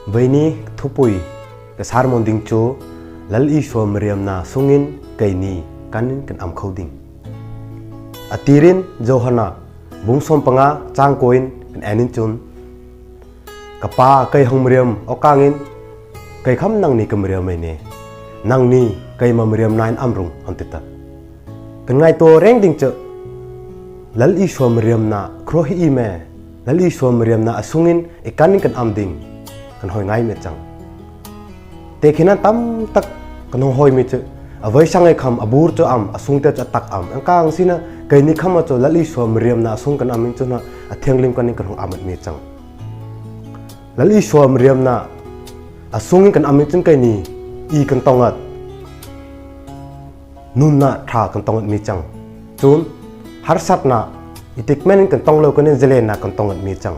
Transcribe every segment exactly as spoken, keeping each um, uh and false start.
Veini thupui ka sermon ding chu Lal Isua mariamna sungin keini kanin kan am khou ding. Atirin Johan a bung som panga chang ko in kan en in chun, Ka Pa, kei hong mariam okangin, kei kham nangni ka mariam ei ne. Nangni keima mariamna in am rung, hon ti ta. Kan ngaito reng ding chu, Lal Isua mariamna khro hi i me, Lal Isua mariamna a sungin i kanin kan am ding, kan hoi ngai mi chang. Tekhin an tamtak kan hong hoi mi chu, a voi sang ei kham, a bur chu am, a sung te chu a tak am. Angkang sina, keini kham a chu Lal Isua mariamna a sung kan am in chun ha, a thianglim kanin kan hong am mi chang. Lal Isua mariamna a sungin kan am in chun keini i kan tongat, nunna tha kan tongat mi chang. Chun, harsatna, i tikmen in kan tong lou kanin zalenna kan tongat mi chang.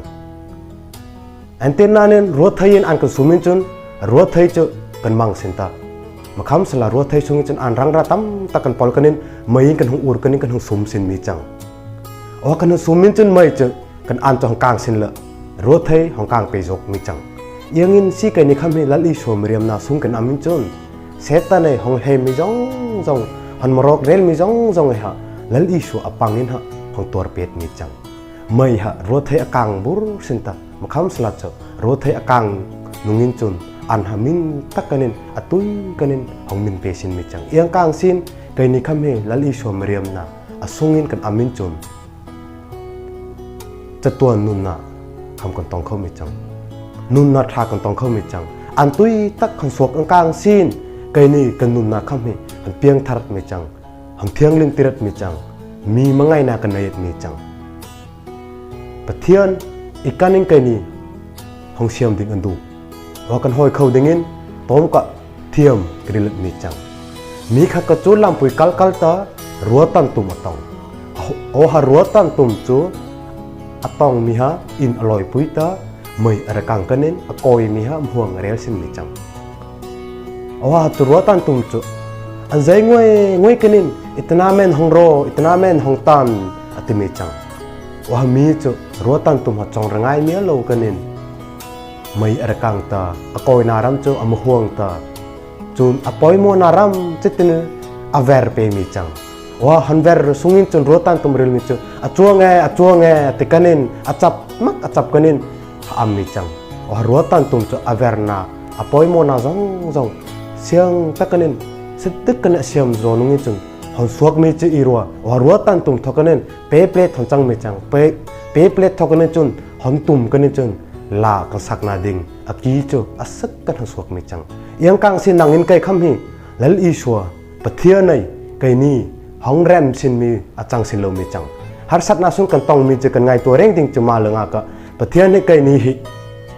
Anti nanin ruathei in an kan sum in chun, ruathei chu kan mang sin ta. Makham sala ruathei sungin chun an rangra tamtak kan pol kanin, mei in kan hong ur kanin kan hong sum sin mi chang. O kan hong sum in chun mei chu kan an chu hong kang sin la, ruathei hong kang pei zok mi chang. Iangin si keini kham hi Lal Isua mariamna sung kan am in chun, Setan ei hong lhem mi zong zong, hon marok rel mi zong zong ei ha, Lal Isua a pangin ha, hong tuar pet mi chang. Mei ha ruathei a kang bur sin ta, makham sala chu, ruathei a kang nungin chun, an ha min tak kanin, a tui kanin, hong min pe sin mi chang. Iangkang sin, keini kham hi Lal Isua mariamna a sungin kan am in chun, chatuan nunna kham kan tong khou mi chang. Nunna tha kan tong khou mi chang. An tui tak kan suak angkang sin, keini kan nunna kham hi, kan piang tharat mi chang. Hon thianglim tirat mi chang, mi mangaina kan nai et mi chang. Pathian, i kanin keini hong siam ding an du. O kan hoi khou dingin, tom ka thiam kirilat mi chang. Mi khat ka chu lampui kalkal ta, ruatan tum a tong. O ha ruatan tum chu, a tong mi ha in a loipui ta, mei a rakang kanin a koi mi ha mhuang rel sin mi chang. Awa chu ruatan tum chu, an zei ngoi ngoi kanin, itna men hong ro, itna men hong tan, a ti mi chang. Awa mi chu ruatan tum ha chong rangai mi a lou kanin, mei a rakang ta, a koina ram chu a mhuang ta. Chun a poimona ram chitin a ver pe mi chang. Awa hon ver sungin chun ruatan tum ril mi chu, a chuang e, a chuang e, a ti kanin, a chap mak, a chap kanin, ha am mi chang. Awa ruatan tum chu a verna, a poimona zong zong, siang tak kanin, sitik kanin a siam zo nungin chun, hon suak mi chu i rua, awa ruatan tum thok kanin, pe plet hon chang mi chang, pe, pe plet thok kanin chun, hon tum kanin chun, la kan sakna ding, a ki chu, a sak kan hon suak mi chang. Iangkang sin nangin kei kham hi, Lal Isua, Pathian ei, keini, hong rem sin mi, a chang sin lou mi chang. Harsatna sung kan tong mi chu kan ngaito reng ding chu ma le nga ka, Pathian ei keini hi,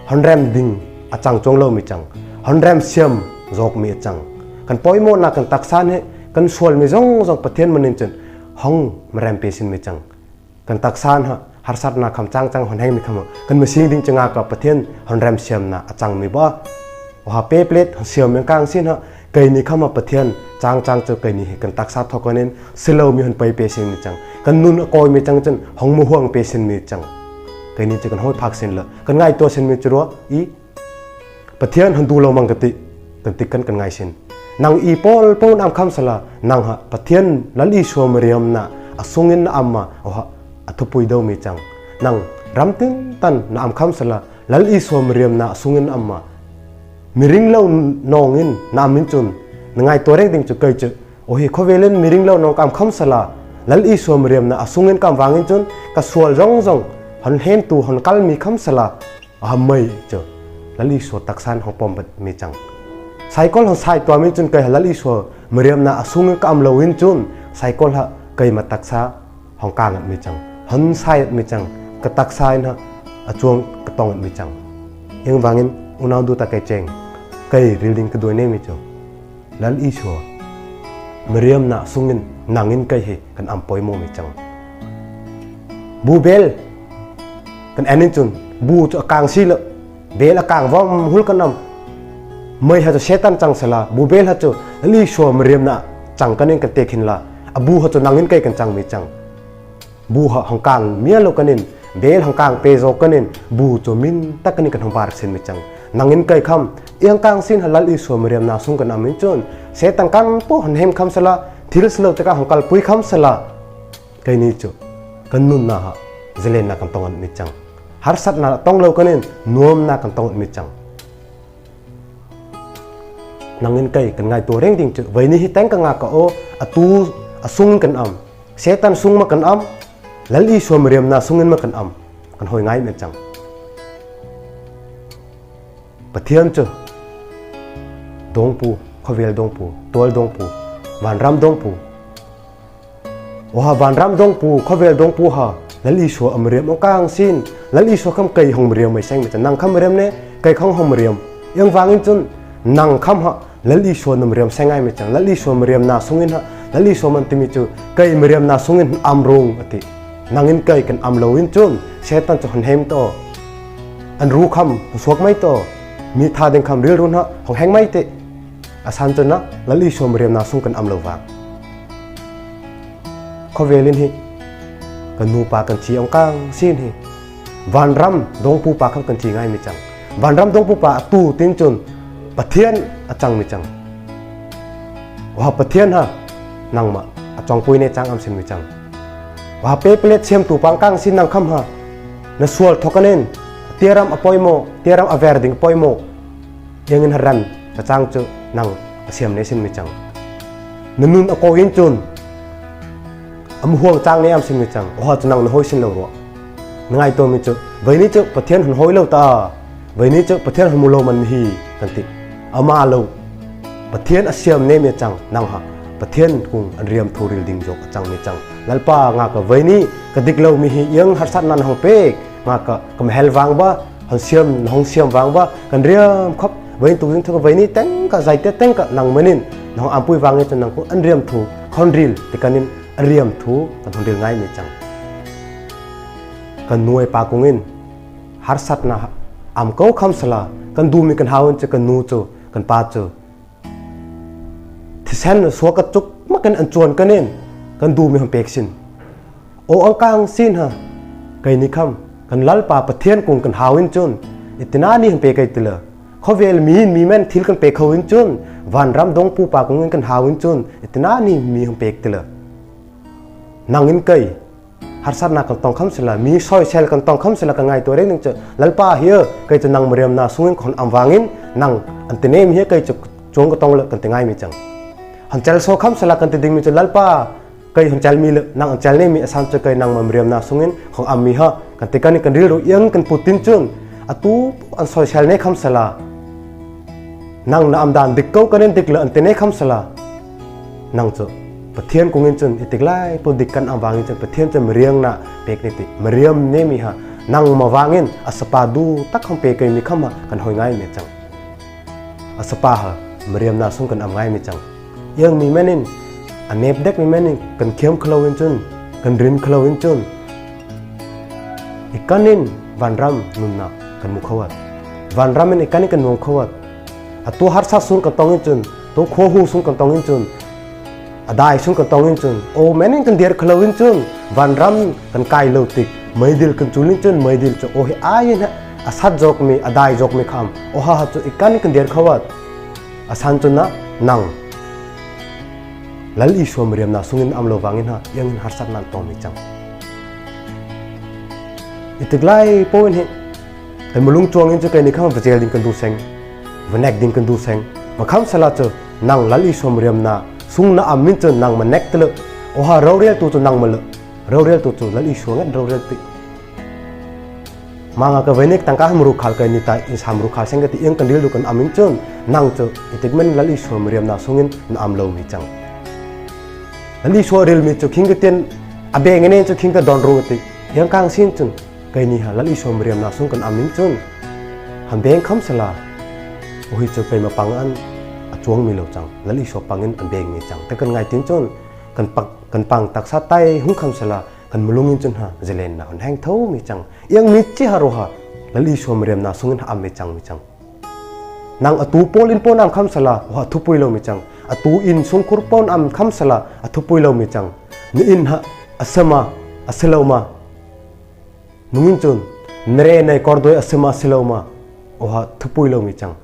hon rem ding, a chang chuang lou mi chang. Hon rem siam, zok mi a chang. Kan poimona kan taksa hi, kan sual mi zong zong Pathian manin chun, hong marem pe sin mi chang. Kan taksa ha, harsatna kham chang chang hon heng mi kham ha, kan masing ding chang a ka Pathian hon rem siamna a chang mi ba. Awa pe plet hon siam mi kang sin ha, keini kham ha Pathian chang chang chu keini hi kan taksa thok kanin, si lou mi hon pai pe sin mi chang. Kan nun a koi mi chang chun, hong mhuang pe sin mi chang. Keini chu kan hoi phak sin la, kan ngaito sin mi chu rua, i Pathian hon du lou mang ka ti, kan ti kan kan ngai sin. Nang i pawl pawl na am kham sala, nang ha Pathian Lal Isua mariamna a sungin na am ma, awa ha a thupui dou mi chang. Nang ram tin tan na am kham sala, Lal Isua mariamna a sungin na am ma. Mi ring lou nong in na am in chun, na ngaito reng ding chu kei chu, o hi khovel in mi ring lou nong ka am kham sala, Lal Isua mariamna a sungin ka am vangin chun, ka sual zong zong, hon hemtu, hon kal mi kham sala, a ha mei chu, Lal Isua taksa in hong pom bat mi chang. Saikol hon sai tuam in chun kei ha Lal Isua mariamna a sungin ka am lou in chun, saikol ha keima taksa hong kang at mi chang. Hon sai at mi chang, ka taksa in ha a chuang ka tong at mi chang. Iang vangin unau du ta kei cheng, kei ril ding ka doi ne mi chu. Lal Isua mariamna sungin nangin kei hi kan am poimo mi chang. Bu bel kan en in chun, bu chu a kang si la, bel a kang vom hul kan am. Mei ha chu Setan chang sala, bu bel ha chu Lal Isua mariamna chang kanin kan tekhin la, a bu ha chu nangin kei kan chang mi chang. Bu ha hong kang mi a lou kanin, Bel hong kangpe zo kanin, bu chu min tak kanin kan hong bar sin mi chang. Nangin kei kham, iang kang sin ha Lal Isua mariamna sung kan am in chun, Satan kan po hon hem kham sala, thil silo teka hong kalpui kham sala. Keini chu, kan nunna ha, zalenna kan tong mi chang. Harsatna tong lo kanin, nuamna kan tong mi chang. Nangin kei kan ngaito reng ding chu, veini hi teng ka nga ka o, atu, asung kan am. Satan sung ma kan am, Lal Isua mariamna sungin ma kan am. Kan hoi ngai mi chang. Pathian chu, dongpu, khovel dongpu, tual dongpu, vanram dongpu. Oha vanram dongpu, khovel dongpu ha, Lal Isua a mariam ong kang sin, Lal Isua kham kei hong mariam mai seng mi chang, nang kham mariam ne, kei kham hong mariam. Iang vang in chun, nang kham ha, Lal Isua na mariam seng ngai mi chang, Lal Isua mariamna sungin ha, Lal Isua man ti mi chu, kei mariamna sungin am rung ati. Nangin kei kan am lo in chun, Satan chu hon hem to. An ru kham, hon suak mai to. Mi tha ding kham ril run ha, hong heng mai te. Asan chun na, Lal Isua mariamna sung kan am lo vang. Khovel in hi, kan nupa kan chi ong kang sin hi. Vanram dongpu pa kham kan chi ngai mi chang. Vanram dongpu pa atu tin chun Pathian a chang mi chang. Oha Pathian ha, nangma, a chongpui ne chang am sin mi chang. Oha pe pelet siam tu pang kang sin nang kham ha. Na sual thok kanin, tiaram a poimo, tiaram a ver ding poimo. Iang in haran, ka chang chu nang a siam ne sin mi chang. Na nun a ko in chun, a mu huang chang ne am sin mi chang, oha chu nang na hoi sin lo ruah. Na ngaito mi chu, veini chu Pathian hon hoi lo ta, veini chu Pathian hon mu lo man mi hi, kan ti. Ama lo, Pathian a siam ne mi chang, nang ha, Pathian kung an riam thu ril ding jok a chang mi chang. Lalpa nga ka veini, ka dik lo mi hi, iang harsatna na hong pek, nga ka, ka mahel vang ba, hon siam, na hong siam vang ba, kan riam khop, veini tu ding thu ka veini teng ka, zaite teng ka, nang manin, na hong ampui vang in chun nang kung an riam thu, khon ril, ti kanin, a riam thu, kan hon ril ngai mi chang. Kan nu e pa kung in, harsatna, am ko kham sala, kan du mi kan hau in chu kan nu chu, kan pa chu. Thisen suak ka chuk, ma kan an chuan kanin, kan du mi hon pek sin. O ang kang sin ha, keini kham, kan Lalpa Pathian kung kan hau in chun, itina ni hon pek kei tila. Khovel mi in mi men thil kan pek khou in chun, vanram dongpu pa kung in kan hau in chun, itina ni mi hon pek tila. Nangin kei, harsatna kan tong kham sala, mi soisel kan tong kham sala ka ngaito reng ding chu, Lalpa hi, kei chu nang mariamna sungin kon am vangin, nang an ti ne mi hi kei chu chuang ka tong le kan ti ngai mi chang. Hon chel so kham sala kan ti ding mi chu, Lalpa, kei hon chel mi le, nang hon chel ne mi asan chu kei nangma mariamna sungin, kon am mi ha, kan ti kanin kan ril ru iang kan put tin chun, atu an soisel ne kham sala. Nang na am dan dik ko kanin dik le an ti ne kham sala. Nang chu, Pathian kung in chun, itik lai po dik kan am vang in chun, Pathian chun mariamna pek ne ti, mariam ne mi ha, nangma vangin, a sapa du tak hong pek kei mi kham ha, kan hoi ngai mi chang. A sapa ha, mariamna sung kan am ngai mi chang. Iang mi men in, a nep dek mi men in, kan khiam khalo in chun, kan rin khalo in chun. I kanin vanram nunna kan mu khawat. Vanram in i kanin kan nuam khawat. A tu harsat sung kan tong in chun, tu khohu sung kan tong in chun, a dai sung kan tong in chun, o men in kan dir khalo in chun, vanram kan kai lo tik, meidil kan chul in chun, meidil chu, o hi ai in ha, a sat jok mi, a dai jok mi kham, o ha ha chu i kanin kan dir khawat. Asan chun na, nang. Lal Isua mariamna sungin am lo vangin ha, iang in harsatna tong mi chang. Itik lai po in hi, kan malung chuang in chu keini kham vajel ding kan du seng, vanek ding kan du seng, vakham sala chu nang Lal Isua mariamna sung na am min chu nang manek tele, oha rorel tu chu nang male, rorel tu chu Lal Isua nget rorel ti. Manga ka venek tangka ham rukhal ka ni ta in sam rukhal seng ka ti iang kan ril du kan am in chun, nang chu itik men Lal Isua mariamna sungin na am lo mi chang. Lal Isua ril mi chu khing ka tin, a beng ne chu khing ka don ru ti, iang kang sin chun, keini ha Lal Isua mariamna sung kan am in chun, han beng kham sala, uhi chu keima pang an, a chuang mi lo chang, Lal Isua pangin an beng mi chang. Te kan ngai tin chun, kan pang, kan pang taksa tai hung kham sala, kan malung in chun ha, zalenna hon heng tho mi chang. Iang mi chi ha ro ha, Lal Isua mariamna sungin ha am mi chang mi chang. Nang atu pol in pon am kham sala, oha thupui lo mi chang. Atu in sungkhur pon am kham sala, a thupui lo mi chang. Ni in ha, a sama, a silo ma. Nungin chun, nare nei kordoi asim a silou ma, oha thupui lou mi chang.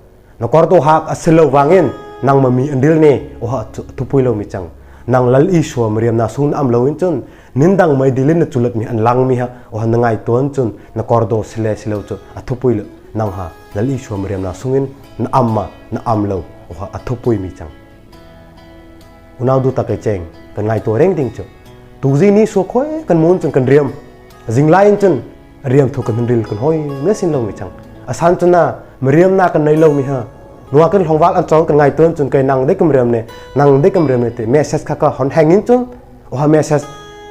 Na kordou hak a silou vangin, nang ma mi andil ne, oha thu-, thupui lou mi chang. Nang Lal Isua mariamna sung na am lou in chun, nindang mai dilin na chulat mi anlang mi ha, oha na ngaituan chun, na kordou sile silou chu, athupui lou, nang ha, Lal Isua mariamna sungin, na am ma, na am lou, oha athupui mi chang. Unau du tak e cheng, kan ngaituah reng ding chu. Tukzi ni sua khoi kan mun chun kan riam. Zinglai in chun, riam thu kan hon ril kan hoi, me sin lou mi chang. Asan chun na, mariamna kan nei lou mi ha. Nua kan hlongval an chong kan ngaituan chun kei nang dei kam riam ne, nang dei kam riam ne te, message kha ka hon heng in chun. Oha message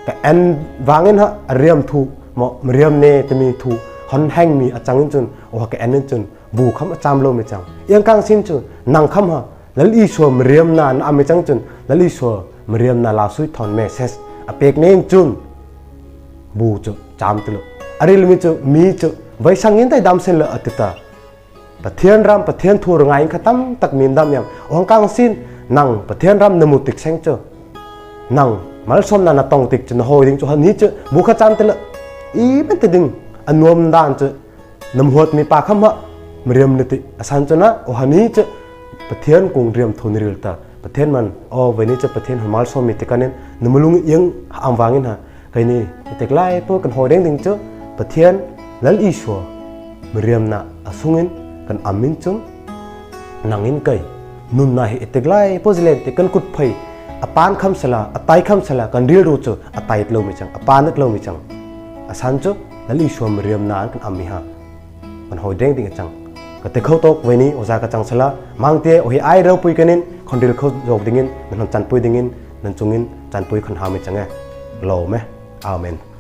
ka en vangin ha, riam thu, mo, mariam ne, te mi thu, hon heng mi achang in chun, oha ka en in chun, bu kham acham lou mi chang. Iang kang sin chu, nang kham ha, Lal Isua mariamna na am mi chang chun, Lal Isua mariamna lasui thon message apek nen chun, bu chu cham tilou. Aril mi chu, mi chu, vai sang in tai dam sin lou atita. Pathian ram, Pathian thu ra ngai in kha tamtak mi dam iang. Ong kang sin, nang Pathian ram na mu tik seng chu. Nang malsomna na tong tik chu, na hoi ding chu, hani chu, bu kha cham tilou. I pen te ding, anuam dan chu, na muat mi pa kham ha, mariam ne ti, asan chu na, oha ni chu, Pathian kung riam thu na ril ta, Pathian man, o, vai ni chu Pathian hon malsom mi ti kanin, na mulung iang am vangin ha, kei ni, itek lai po kan hoi reng ding chu, Pathian, Lal Isua, mariamna asungin, kan am in chun, nang in kei, nunna hi itek lai po zilen ti kan kut phei, apan kham sala, atai kham sala, kan ril ru chu, atai lou mi chang, apan lou mi chang. Asan chu, Lal Isua mariamna an kan am mi ha. Kan hoi reng ding achang. Ka te khou tok vai ni, oja ka chang sala, mangte, ohi ai ropui kanin, khon ril khou jok dingin, nan hon chanpui dingin, nan chungin, chanpui khon ha mi chang e. Lou me. Amen.